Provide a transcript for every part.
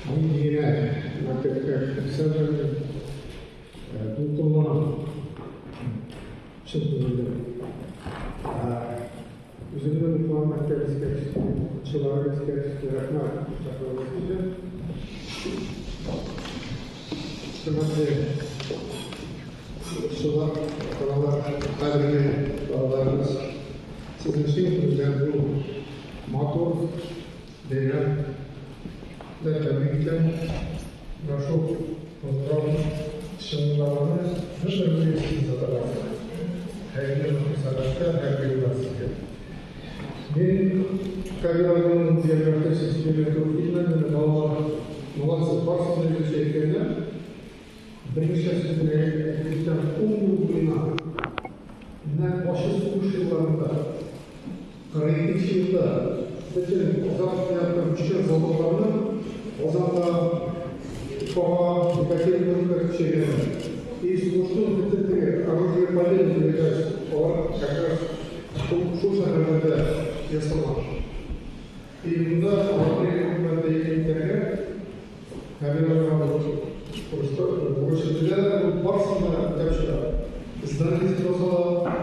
Нинди генә мәктәпкә керсәм дә, дулкынланам. Чын күңелдән. Үземнең укыган мәктәп искә төште, укытучыларым искә төште. Рәхмәт, чакыруыгыз өчен. Хөрмәтле укытучылар, ата-аналар, кадерле балаларыбыз, сезнең чын күңелдән бу матур бәйрәм белән тәбрик итәм. Менә шул кыңгырау чыңлаганы гомер буе исегездә торыр. Хәерле матур сәгатьтә, хәерле юллар сезгә. Мин Кабировның биографиясен сөйләргә туры килмәде, менә балалар молодцы, барысын да дөрес әйткәннәр. Берничә сүз генә әйтеп китсәм, ун ел буена нәкъ ачы сугыш елларында, 42 нче елда бөтен Запад яктан күчкән заводларны Казанга, Уфага, Екатеринбургка күчергәннәр. И сугышның бөтен теге оружие победы дип әйтәбез, алар как раз шул шәһәрләрдә ясалган. И монда аларны күпмәтә әйтергә, Камилага бурыч бирә, ул барысын да үтәп чыга. Здание сала,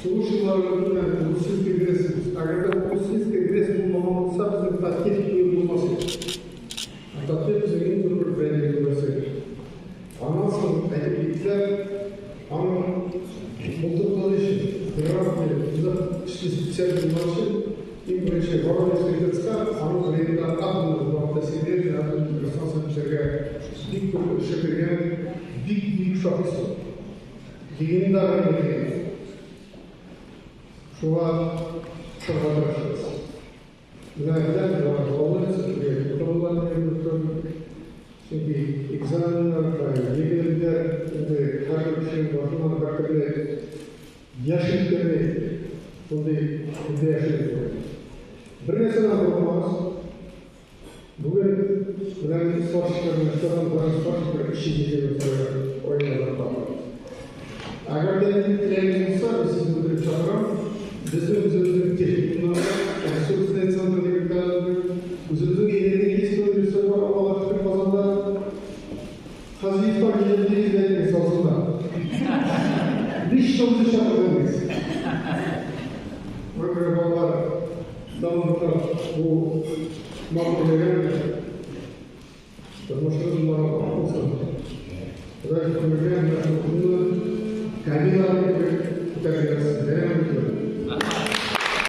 сугыш еллары гомумән Русинский ГРЭС, әгәр дә Русинский ГРЭС булмаган булса, безнең Татнефть буе булмас иде. Ә Татнефть безнең иң зур предприятиебезнең берсе. Аннан соң әйтеп киттеләр, аның булдыклылыгы өчен, грамотный, нык эшли специалист булган өчен, Иң беренче Воронеж ГТЦка аның кырыенда атомлы вакытта серьезный атом электростанция төзергә бик күп өлеше кергән бик бөек шәхес ул. Легендарный дигән. Шуңа ошарга тырышыгыз. Менә беләм, болар волнуется, теге утырулар дигән. Чөнки экзаменнар, ЕГЭләр инде һәрбер кешенең башыннан бер төрле Яшь үткәне шундый инде яшьлек була. Бер нәрсәдән курыкмагыз. Бүген менә мин сварщиклар белән эшләгән, даже сварщиклар 350 евро аена зарплата. Әгәр дә инде теләгегез булса, мин сезне үтереп чакырам. Безнең үзебезнең техникумнар бар, ресурсный центр дип әйтәләр. Үзебезнең энергетический университет бар, Аллага шөкер, Казанда. Хаҗиевлар килеп дигез дә әйтегез салсыннар. Лично үзе чакырды дигез. Шуңа күрә балалар, тагын бу матур бәйрәм.